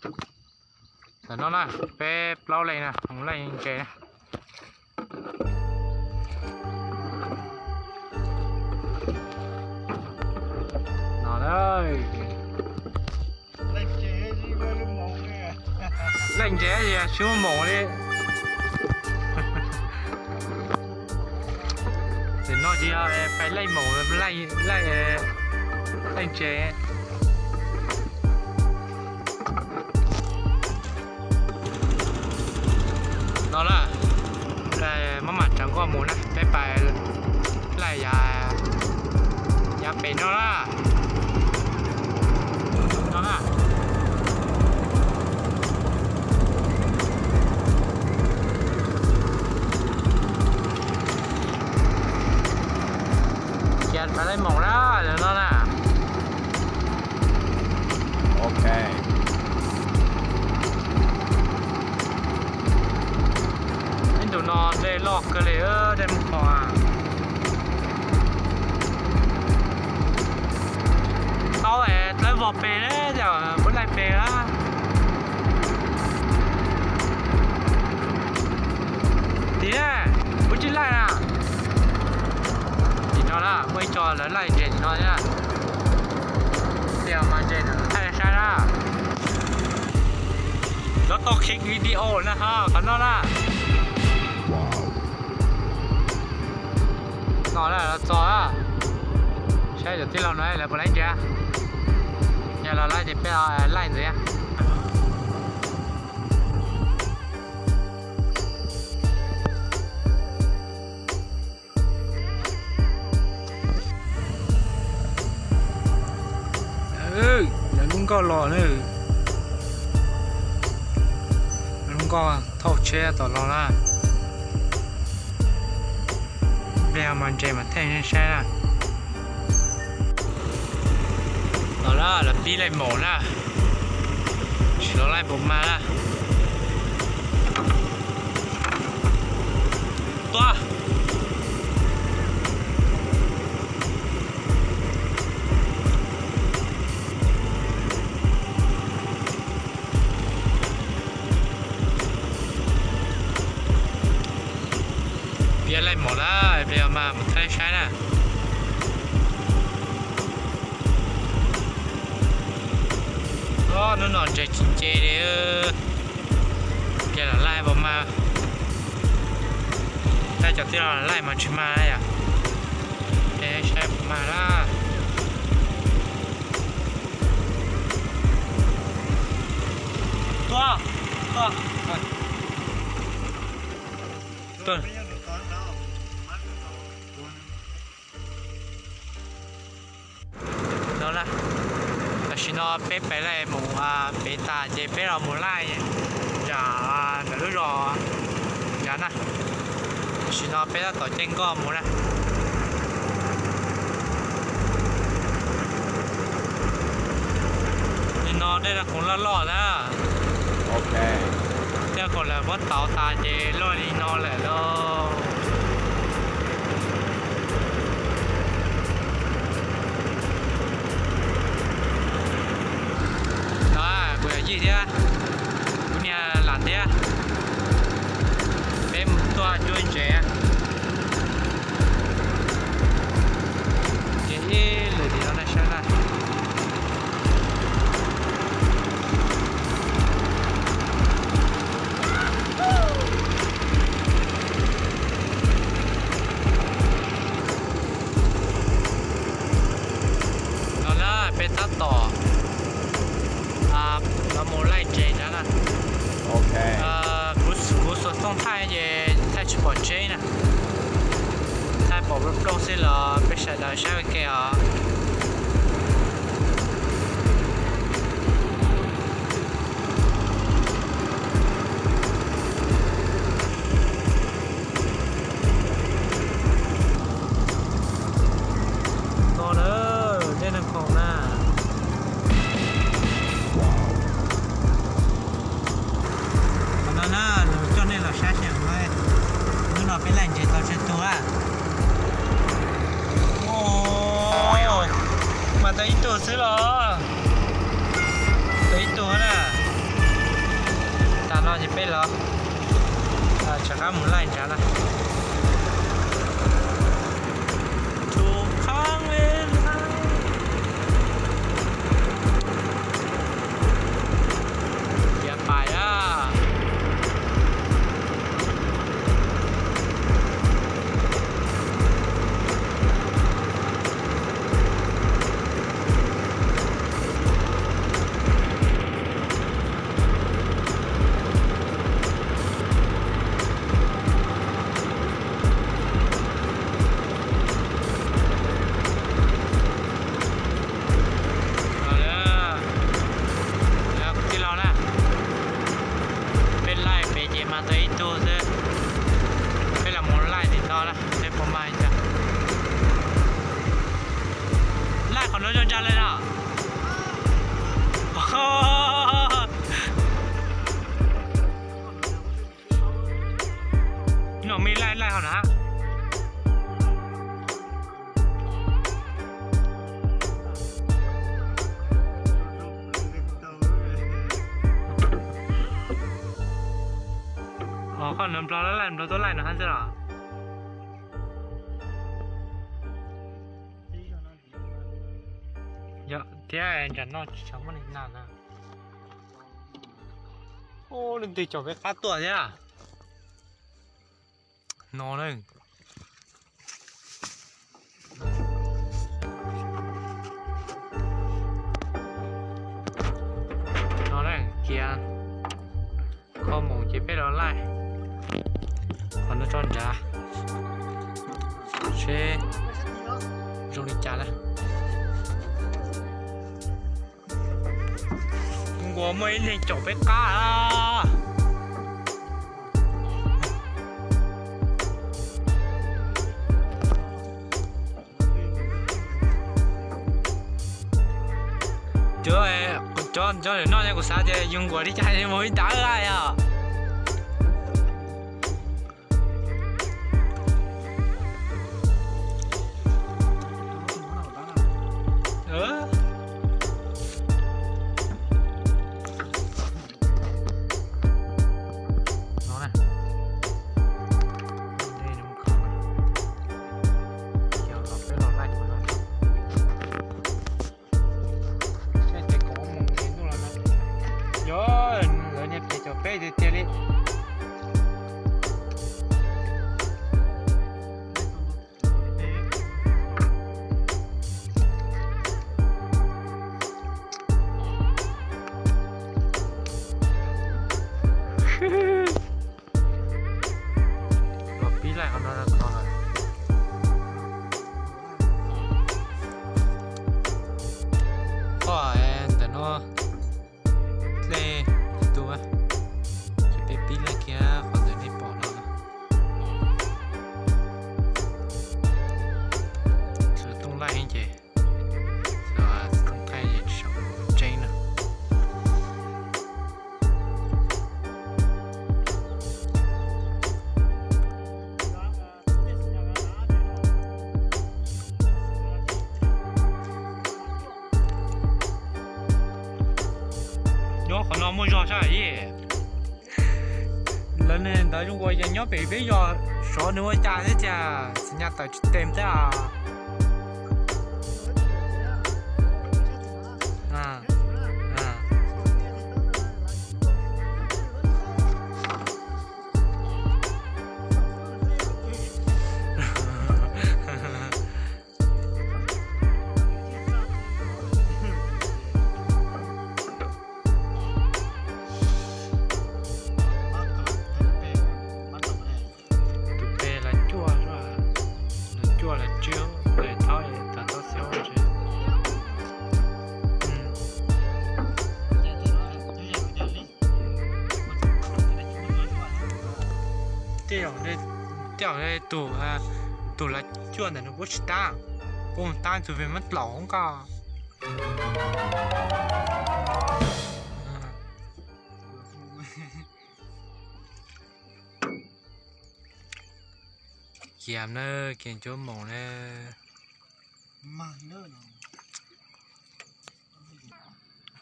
Tam no na, peb plaub leej na, laij ntses na. No, laij ntses tsis muaj moos li. Tam no ces yog pais laij moos, laij, laij ntses. No na, maj mam tsav nkoj mus na, peb pais laij yav pem no na. No na. Cia peb laij moos na, no na. Ok. Ib ntus no dej loj kawg li, dej muaj khoom. Tau es dawb vog pem ne, puab laij pem na. Tim ne, puab tsis laij na. Tim no na, muaj ib co lawv laij ntses tim no thiab. Pliag mas ntses thaij saib na. Lawv tau clip video na ho qhov no na. No na, los txog na. Saib cov tij laug no lawv puas laij ntses. Yog los laij ces peb laij ntxiv. Lawv lub nkoj los na. Lub nkoj thauj tsheb tom los na. Pliag mas ntses mas thaij saib na. Los na, lawv pib laij moos na. Tsis los laij puas mag na. Tuaj. Peb laij moos na, peb mas mus thaij saib na. Hnub no ntses tsis nce li. Peb los laij puas mag. Thaij cov tij laug laij mas tsis mag na yom. Peb saib puas mag na. Tuaj, tuaj. No na, tam sim no peb pem laij mus pem tas ces peb los mus laij nram ntawm lub zos nrad na. Tam sim no peb tab tom caij nkoj mus na. Nim no dej no khoom loj loj na. Tej khoom lawv muab tauv tas ces loj li no lawm lauj. No kuv yawm yij thiab kuv niag lam thiab, peb mus tuaj cuab ntses. Ces ib lwm tim no na sawv na. No na, peb tab tom los mus laij ntses nrad na. Kuv xuas tooj thaij ces thaij tsis pom tseeb na. Thaij pom plooj xwb los peb sawv daws saib ua ke os. No na, dej no khoom na. Qhov no na, coj nej los saib xyem, hnub no peb laij ntses tau tsawg tug a. Rov qab mus laij nrad na. Tus qab me laij. Ciav pais a. Tij laug na, peb laij pem ces mag tau ib tug xwb. Peb los mus laij tim no na seb puas mag cas. Laij qhov no zoo ntag li no. No me laij laij qhov na. Qhov no nplog laij nplog tuaj laij no hab xwb los. Yog thiab nram no tsis tshua muaj neeg na. Ub, leej twg caum peb qab tuaj thiab. No na. No na, kiag kho mus ces peb los laij qhov no tso nrad seb zoo li cas na. Nkuas muaj ib neeg caum peb qab. Cov, cov, cov no ces kuv xav tias yus nkuas li cas mus ib nrab yog. Yog, lawv niag pem caum peb tiag tiag li. Los pib laij qhov no, qhov no lawm. Qhov ntawm no dlej tus, ces peb pib laij kiag qhov ntawm nej pom no. Txawm tooj laij heev ces, txawm tooj thaij ces tsis tseeb na. Nyob qhov no muaj zog sab ib. Lawv niag ntawd zoo ua cas nyob pem peb zos sov nws ua cas thiab tiag, txiv nyas tawm tsis tes thiab. Tus pem lawv cuaj, lawv cuaj lawv tsib, lawv thaub, lawv thaub xyoo tsis. Tej zaum tus, tus lawv cuaj ntawm no kuj tsis tab, kuj tab tus pem muab dlaum nkaus. Kiag na, kiag cuab moos na.